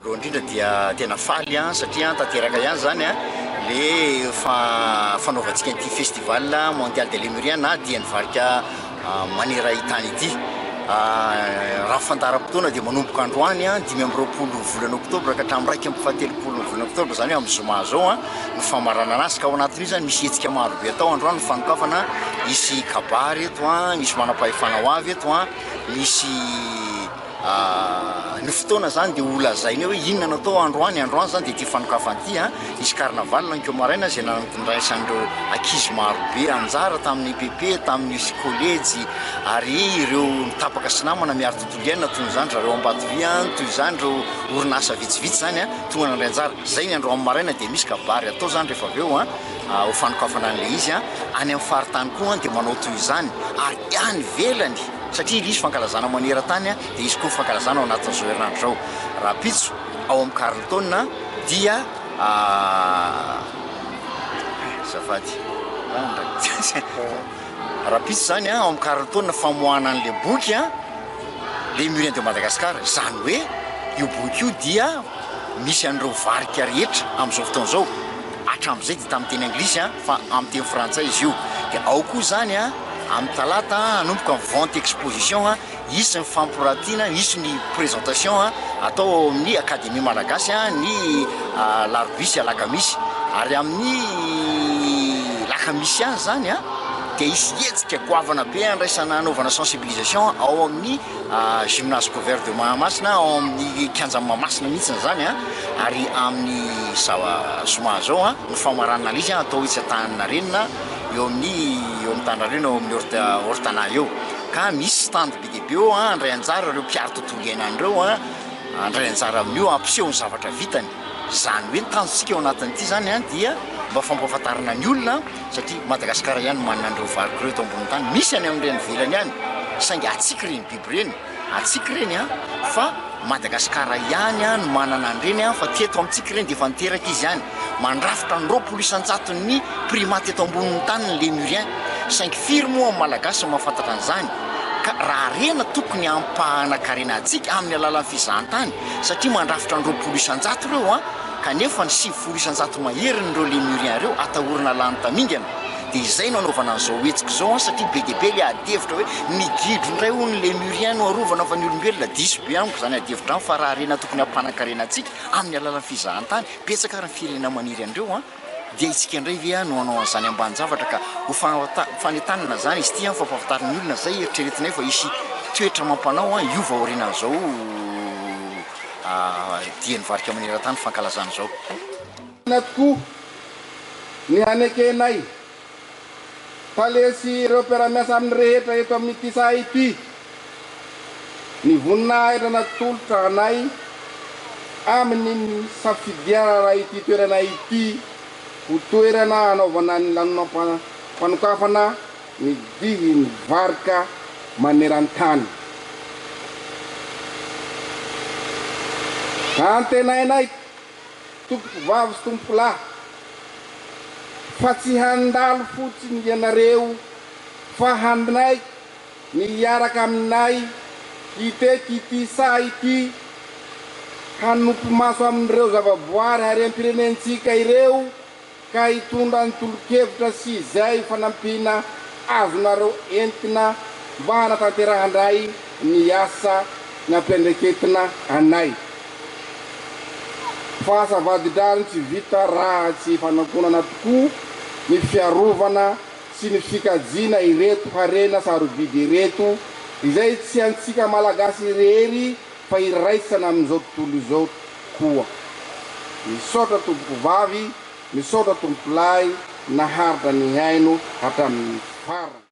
Voalohany indrindra dia tena faly an, satria tanteraka ihany izany an, le fanaovantsika an'ity festival mondial de Lémurien na dian'ny varika maneran-tany ity. Raha ny fandaharam-potoana dia manomboka androany an, 25 volana oktobra ka hatramin'ny 31 ny volana oktobra, izany hoe amin'ny zoma izao an, no famaranana azy. Ka ao anatin'io izany misy hetsika maro be atao androany, ny fanokafana, hisy kabary eto an, misy manam-pahefana ho avy eto an, misy. Ny fotoana zany dia ho lazaina eo hoe inona no atao androany, androany zany dia ity fanokafana ity an, hisy carnaval ankeo maraina izay nandraisan'ireo ankizy maro be anjara tamin'ny EPP, tamin'ny kolejy ary ireo mitapaka sy namana miaro tontolo iainana toy izany zareo Ambatovy an, toy izany ireo orinasa vitsivitsy zany an, tonga nandray anjara, zay ny androany maraina dia misy kabary atao zany rehefa avy eo an, ho fanokafana an'ilay izy an, any amin'ny faritany koa dia manao toy izany ary any ivelany. Satria ilay izy fankalazana maneran-tany dia hisy koa fankalazana ao anatin'izao herinandro izao. Rahampitso ao amin'ny Carlton dia azafady rahampitso izany ao amin'ny Carlton famoahana an'ilay boky Les Muriens de Madagascar. Izany hoe io boky io dia misy an'ireo varika rehetra amin'izao fotoana izao. Hatramin'izay dia tamin'ny teny anglisy fa amin'ny teny frantsay izy io. Dia ao koa izany Amin'ny talata hanomboka ny vente exposition, hisy ny fampiratiana, hisy ny présentation atao ao amin'ny Académie Malagasy ny alarobia sy alakamisy. Ary amin'ny lakamisy ihany izany dia hisy hetsika goavana be handraisana hanaovana sensibilisation ao amin'ny gymnase couvert de Mahamasina, ao amin'ny kianjan'i Mahamasina mihitsy izany. Ary amin'ny zoma izao no famaranana an'izy atao etsy Antaninarenina. eo amin'ny eo amin'ny Tanarena eo amin'ny Horta Hortana eo ka misy stand be dia be eo an, handray anjara ireo mpiaro tontolo iainana ireo an, handray anjara amin'io hampiseho ny zavatra vitany, izany hoe ny tanjontsika ao anatin'ity izany an dia mba fampahafantarana ny olona satria Madagasikara ihany no manana an'ireo varika ireo eto ambonin'ny tany, misy any amin'ireny ivelany any saingy antsika ireny biby ireny. Antsika ireny an, fa Madagascar ihany an no manana an'ireny an, fa teto amintsika ireny dia efa niteraka izy any. Mandrafitra ny 20 isan-jaton'ny primate eto ambonin'ny tany ny lémurien. Saingy firy moa amin'ny Malagasy no mahafantatra an'izany? Ka raha harena tokony hampahanan-karena antsika amin'ny alalan'ny fizahantany, satria mandrafitra ny 20 isan-jato ireo an, kanefa ny 90 isan-jato maherin'ireo lémurien ireo atahorana lany tamingana. Dia izay no anaovana an'izao hetsika izao an, satria be dia be ilay adihevitra hoe ny gidro indray hono ny lémurien no arovana fa ny olombelona, diso be amiko izany adihevitra izany fa raha harena tokony hampanan-karena antsika amin'ny alalan'ny fizahantany, betsaka ary ny firenena maniry an'ireo an, dia isika indray ve an no hanao an'izany ambanin-javatra ka ho fanentanana izany izy ity an, fampahafantarina ny olona izay eritreretinay fa hisy toetra amam-panao an hiova aorianan'izao dian'ny varika maneran-tany fankalazana izao. Inona tokoa ny hanekenay tale sy ireo mpiara-miasa aminy rehetra eto amin'ity saha ity ny voninahitra natolotra anay amin'ny nisafidianana ity toerana ity ho toerana hanaovana ny lanonam-panokafana ny dihin'ny varika maneran-tany. Antenainay Tompokovavy sy tompokolahy, fa tsy handalo fotsiny ianareo fa hanaiky ny hiaraka aminay hitety ity saha ity, hanopy maso amin'ireo zavaboary harem-pirenentsika ireo ka hitondra ny tolo-kevitra sy izay fanampiana azonareo entina mba hanatanterahan-dray ny asa nampiandraiketina anay. Fa asa vadi-drariny tsy vita raha tsy fanakonana tokoa ny fiarovana sy ny fikajiana ireto harena sarobidy ireto izay tsy antsika Malagasy irery fa iraisana amin'izao tontolo izao koa. Misaotra tompoko vavy, misaotra tompoko lahy naharitra nihaino hatramin'ny farany.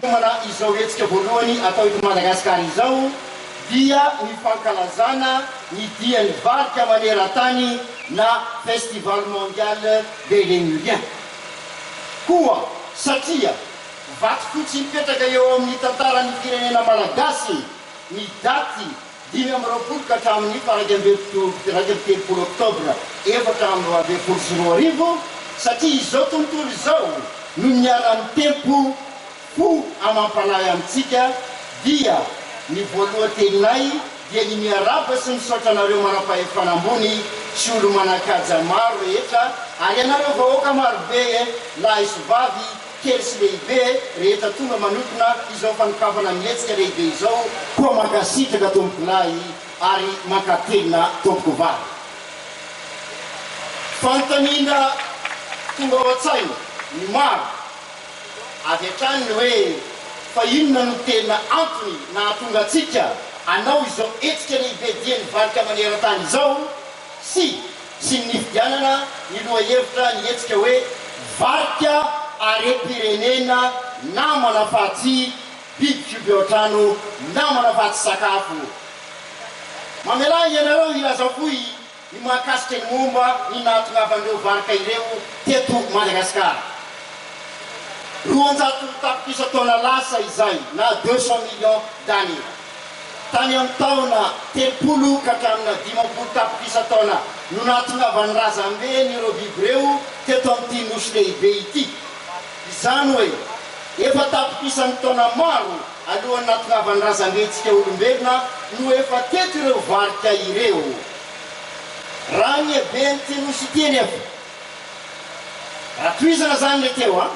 Manomana izao hetsika voalohany atao eto Madagasikara izao dia ny fankalazana ny dian'ny varika maneran-tany na Festival Mondial des Lémuriens. Koa satria vato fotsy mipetraka eo amin'ny tantaran'ny firenena malagasy ny daty 25 ka hatramin'ny faha 31 oktobra 2014, satria izao tontolo izao no niara-nitempo fo amam-panahy amintsika, dia ny voalohan-teninay dia ny miarahaba sy misaotra anareo manam-pahefana ambony sy olo-manan-kaja maro rehetra ary ianareo vahoaka marobe lahy sy vavy, kely sy lehibe rehetra tonga manotrona izao fanokafana ny hetsika lehibe izao koa mankasitraka tompokolahy ary mankatelina tompokovavy. Fanontaniana tonga ao an-tsaina ny maro avy hatrany ny hoe fa inona no tena antony nahatonga antsika hanao izao hetsika lehibe dian'ny varika maneran-tany izao sy sy ny nifidianana ny lohahevitra ny hetsika hoe Varika harem-pirenena namana fa tsy biby fiompy ao an-trano namana fa tsy sakafo. Mamelà ianareo hilaza fohy ny mahakasika ny momba ny nahatongavan'ireo varika ireo teto Madagasikara. 200 tapitrisa taona lasa izay na 200 millions d'années. Tany amin'ny taona 30 ka hatraminà 50 tapitrisa taona no nahatongavan'ny razamben'ireo biby ireo teto amin'ity nosy lehibe ity. Izany hoe, efa tapitrisany taona maro alohan'ny nahatongavan'ny razambentsika olombelona no efa teto ireo varika ireo. Raha ny haben'ity nosy ity anefa, raha tohizana izany ilay teo an,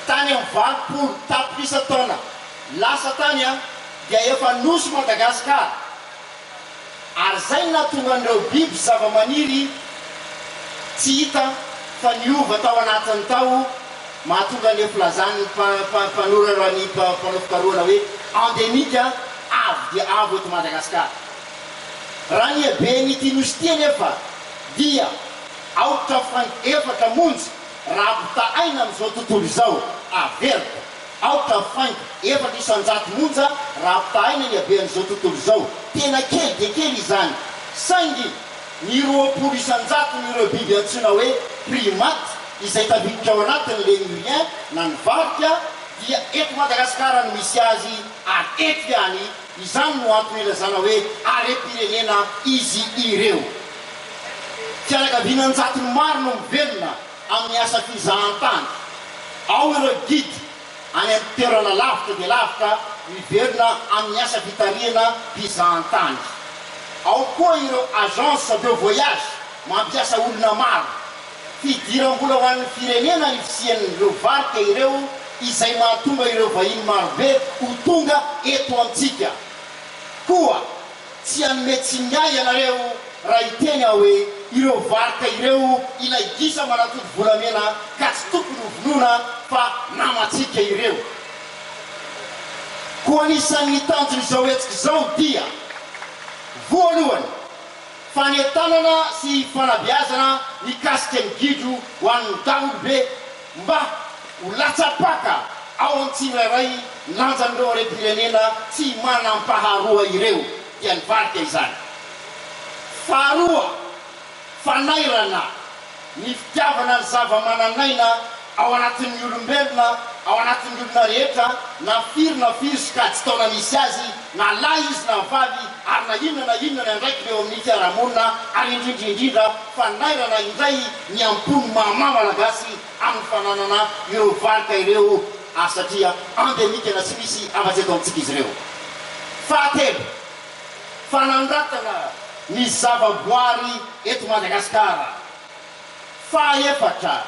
tany amin'ny 80 tapitrisa taona Lasa tany an, dia efa nosy Madagascar, ary zay no nahatonga an'ireo biby sy zava-maniry tsy hita fa niova tao anatiny tao, mahatonga an'le filazan'ny mpanoratra ny mpanao fikarohana hoe endémique avo dia avo eto Madagascar. Raha ny haben'ity nosy ity anefa dia aotra faingo efatra monja raha ampitahaina amin'izao tontolo izao, averiko. Aotra faingo 4% monja raha ampitahaina ny habean'izao tontolo izao. Tena kely dia kely izany. Saingy ny 20 isan-jaton'ireo biby antsoina hoe primates izay tafiditra ao anatin'ny lémuriens na ny varika dia eto Madagasikara no misy azy ary eto ihany. Izany no antony ilazana hoe harem-pirenena izy ireo. Fianakaviana an-jatony maro no mivelona amin'ny asa fizahantany. Ao ireo guide any amin'ny toerana lavitra dia lavitra miverina amin'ny asa fitarihana mpizahantany. Ao koa ireo agence de voyage mampiasa olona maro. Fidiram-bola ho an'ny firenena ny fisian'ireo varika ireo izay mahatonga ireo vahiny marobe ho tonga eto amintsika. Koa Tsy hanome tsiny ahy ianareo raha hiteny aho hoe ireo varika ireo ilay gisa manatody volamena ka tsy tokony ho vonoina fa namantsika ireo. Koa anisan'ny tanjon'izao hetsika izao dia, voalohany, fanentanana sy fanabeazana mikasika ny gidro ho an'ny daholobe mba ho latsa-paka ao amin'ny tsirairay ny lanjan'ireo harem-pirenena tsy manam-paharoa ireo, dia ny varika izany. Faharoa, fanairana ny fitiavana ny zava-manan'aina ao anatin'ny olombelona, ao anatin'ny olona rehetra, na firy na firy sokajin-taona misy azy, na lahy izy na vavy, ary na inona na inona ny andraikiny eo amin'ny fiarahamonina, ary indrindra indrindra fanairana indray ny am-pon'ny maha Malagasy amin'ny fananana ireo varika ireo ary satria endemika na tsy misy afa-tsy eto amintsika izy ireo. Fahatelo, fanandratana ny zavaboary eto Madagasikara. Fahaefatra,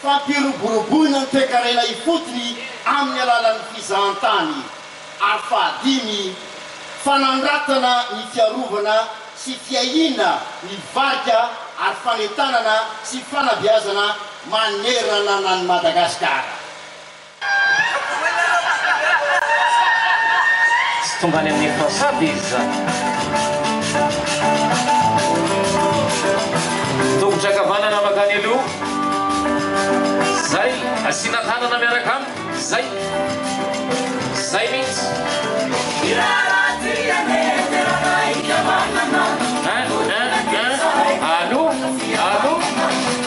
fampiroboroboina ny toekarena ifotony amin'ny alalan'ny fizahantany. Ary fahadimy, fanandratana ny fiarovana sy fiahiana ny varika ary fanentanana sy fanabeazana manerana an'i Madagasikara. Tsy tonga any amin'ny façade izy izany. Tongotra ankavanana mankany aloha. Zay, asiana tanana miaraka aminy. Zay! Zay mihitsy! Un, un, un, aloha, aloha,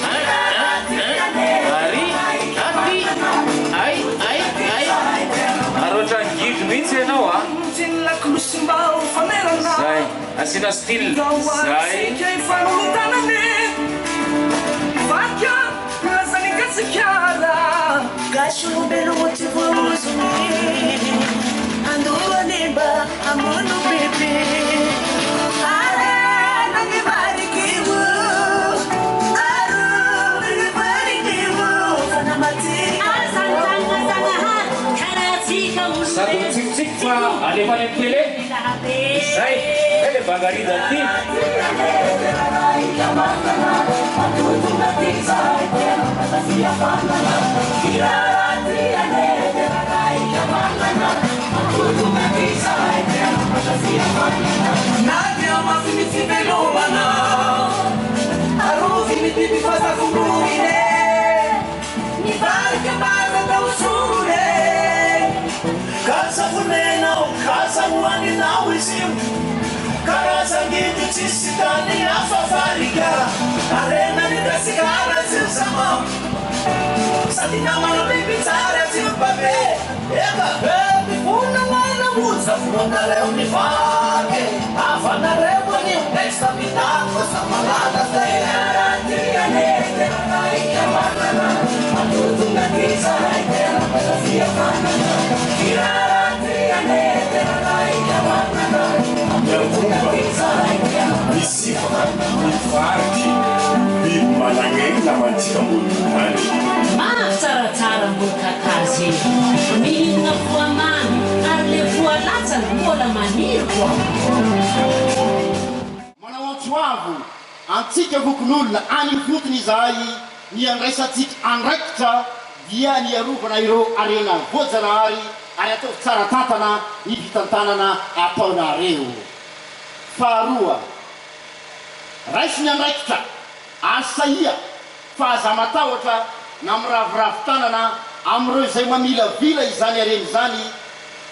un, un, un, ary, aty, ay, ay, ay. Ary ohatran'ny gidro mihitsy ianao a! Zay! Asiana style! Zay! Sady mitsikitsiky fa alefa any amin'ny télé. Zay, zay le bangarida ty. Ny sipa, ny variky, biby managnainy namantsika ambony tany. Mafy tsaratsara ambony kakazo eny. Mihinana voa mamy ary le voa latsany mbola maniry koa. Manao antso avo antsika fokonolona any ifotony izahay ny handraisantsika andraikitra dia ny hiarovana ireo harena voajanahary ary ataovy tsara tantana ny fitantanana ataonareo. Faharoa, raiso ny andraikitra ary sahia fa aza matahotra na miraviravy tanana amin'ireo izay mamilavila izany harena izany,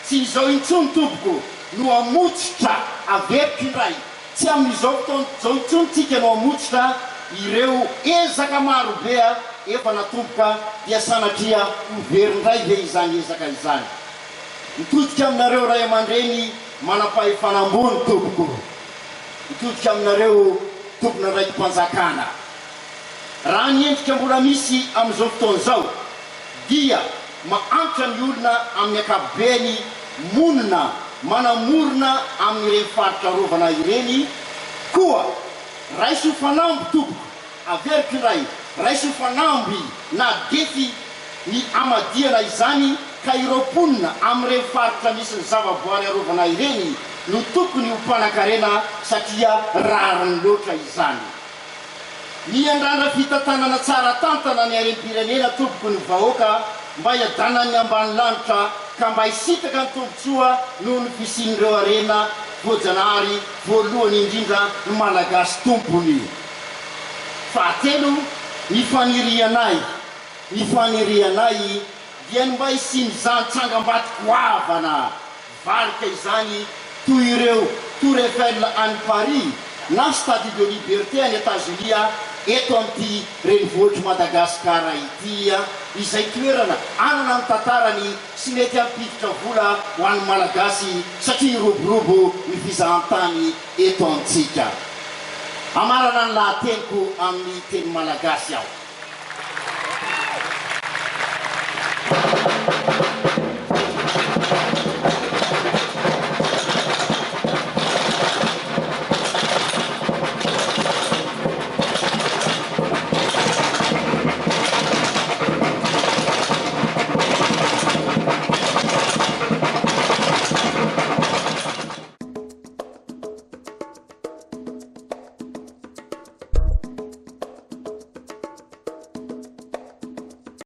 tsy izao intsony tompoko no hamotsitra, averiko indray, tsy amin'izao fotoana izao intsony tsika no hamotsitra ireo ezaka marobe efa natomboka dia sanatria ho very indray ve izany ezaka izany? Mitodika aminareo ray aman-dreny manam-pahefana ambony tompoko, mitodika aminareo tompon'andraiki-panjakana. Raha ny endrika mbola misy amin'izao fotoana izao dia mahantra ny olona amin'ny ankapobeny monina manamorona amin'ireny faritra arovana ireny koa raiso fanamby tompoko, averiko indray, raiso fanamby na defi ny hamadihana izany ka ireo mponina amin'ireny faritra misy ny zavaboary arovana ireny no tokony ho mpanankarena satria rariny loatra izany. Miandrandra fitantanana tsara tantana ny harem-pirenena tompoko ny vahoaka mba hiadanan'ny ambanilanitra ka mba hisintaka ny tombotsoa noho ny fisian'ireo harena voajanahary voalohany indrindra ny Malagasy tompony. Fahatelo, ny fanirianay, ny fanirianay dia ny mba hisian'izany tsangambato goavana Varika izany toy ireo Tour Eiffel any Paris na Statue de Liberté any Etazonia eto amin'ity renivohitr'i Madagasikara ity izay toerana hanana ny tantarany sy mety hampiditra vola ho an'ny Malagasy satria hiroborobo ny fizahantany eto amintsika. Hamarana ny lahateniko amin'ny teny malagasy aho.